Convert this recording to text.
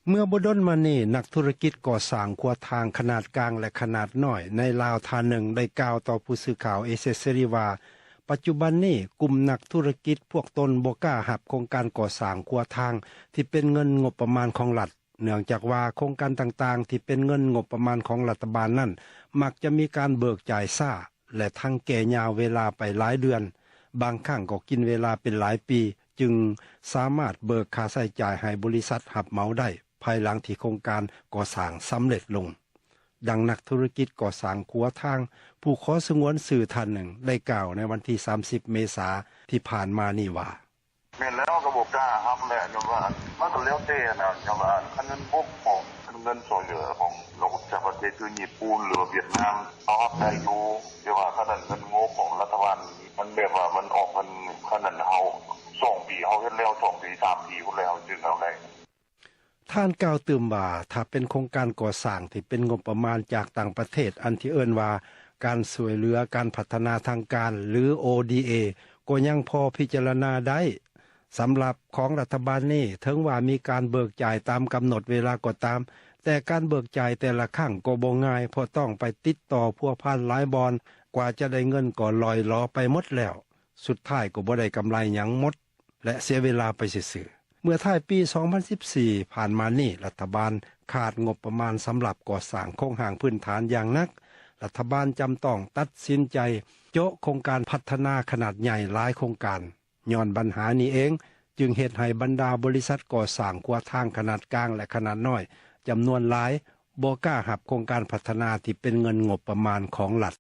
ເມື່ອບໍ່ດົນມານີ້ ນັກທຸລະກິດກໍ່ສ້າງຂົວທາງຂະໜາດກາງ ແລະ ຂະໜາດນ້ອຍໃນລາວທ່ານໜຶ່ງ ໄດ້ກ່າວຕໍ່ຜູ້ສື່ຂ່າວເອເຊຍເສລີວ່າ ປັດຈຸບັນນີ້ ກຸ່ມນັກທຸລະກິດພວກຕົນບໍ່ກ້າຮັບໂຄງການກໍ່ສ້າງຂົວທາງ ທີ່ເປັນເງິນງົບປະມານຂອງລັດ ເນື່ອງຈາກວ່າໂຄງການຕ່າງໆ ທີ່ເປັນເງິນງົບປະມານຂອງລັດຖະບານນັ້ນ ມັກຈະມີການເບີກຈ່າຍຊ້າ ແລະ ທັງແກ່ຍາວເວລາໄປຫຼາຍເດືອນ, ບາງຄັ້ງກໍກິນເວລາເປັນຫຼາຍປີ ຈຶ່ງສາມາດເບີກຄ່າໃຊ້ຈ່າຍໃຫ້ບໍລິສັດຮັບເໝົາໄດ້ ພາຍຫຼັງທີ່ໂຄງການກໍ່ສ້າງສຳເລັດລົງ. ດັ່ງນັກທຸລະກິດກໍ່ສ້າງຂົວທາງ ຜູ້ຂໍສະຫງວນຊື່ທ່ານໜຶ່ງ ໄດ້ກ່າວໃນວັນທີ ສາມສິບ ເມສາ ທີ່ຜ່ານມານີ້ວ່າ: ແມ່ນແລ້ວ ກໍບໍ່ກ້າຮັບແຫຼະ ຍ້ອນວ່າ ມັນກໍແລ້ວແຕ່ນະ ຍ້ອນວ່າ ຄັນເງິນງົບຂອງ ເງິນຊ່ວຍເຫຼືອຂອງ ລະຫວ່າງປະເທດ ຄືຍີ່ປຸ່ນ ຫຼືວ່າຫວຽດນາມ ເຮົາຮັບໄດ້ຢູ່ ແຕ່ວ່າຄັນເງິນງົບຂອງລັດຖະບານ ມັນແບບວ່າ ມັນອອກເງິນ ຄັນນັ້ນເຮົາ ສອງປີ ເຮົາເຮັດແລ້ວ ສອງປີ ສາມປີພຸ້ນແຫຼະ ເຮົາຈຶ່ງເອົາໄດ້. ທ່ານກ່າວຕື່ມວ່າ ຖ້າເປັນໂຄງການກໍ່ສ້າງທີ່ເປັນງົບປະມານຈາກຕ່າງປະເທດ ອັນທີ່ເອີ້ນວ່າ ການຊ່ວຍເຫຼືອການພັດທະນາທາງການ ຫຼື ໂອດີເອ ກໍຍັງພໍພິຈາລະນາໄດ້. ສຳລັບຂອງລັດຖະບານນີ້ ເຖິງວ່າມີການເບີກຈ່າຍຕາມກຳນົດເວລາກໍຕາມ, ແຕ່ການເບີກຈ່າຍແຕ່ລະຄັ້ງກໍບໍ່ງ່າຍ ເພາະຕ້ອງໄປຕິດຕໍ່ພົວພັນຫຼາຍບ່ອນ, ກວ່າຈະໄດ້ເງິນກໍລ່ອຍຫຼໍໄປໝົດແລ້ວ, ສຸດທ້າຍກໍບໍ່ໄດ້ກຳໄລຫຍັງໝົດ ແລະ ເສຍເວລາໄປຊື່ໆ. ເມື່ອທ້າຍປີ ສອງພັນສິບສີ່ ຜ່ານມານີ້ ລັດຖະບານຂາດງົບປະມານສຳລັບກໍ່ສ້າງໂຄງຮ່າງພື້ນຖານຢ່າງໜັກ, ລັດຖະບານຈຳຕ້ອງຕັດສິນໃຈໂຈະໂຄງການພັດທະນາຂະໜາດໃຫຍ່ຫຼາຍໂຄງການ. ຍ້ອນບັນຫານີ້ເອງ ຈຶ່ງເຮັດໃຫ້ບັນດາບໍລິສັດກໍ່ສ້າງຂົວທາງຂະໜາດກາງ ແລະ ຂະໜາດນ້ອຍຈຳນວນຫຼາຍ ບໍ່ກ້າຮັບໂຄງການພັດທະນາທີ່ເປັນເງິນງົບປະມານຂອງລັດ.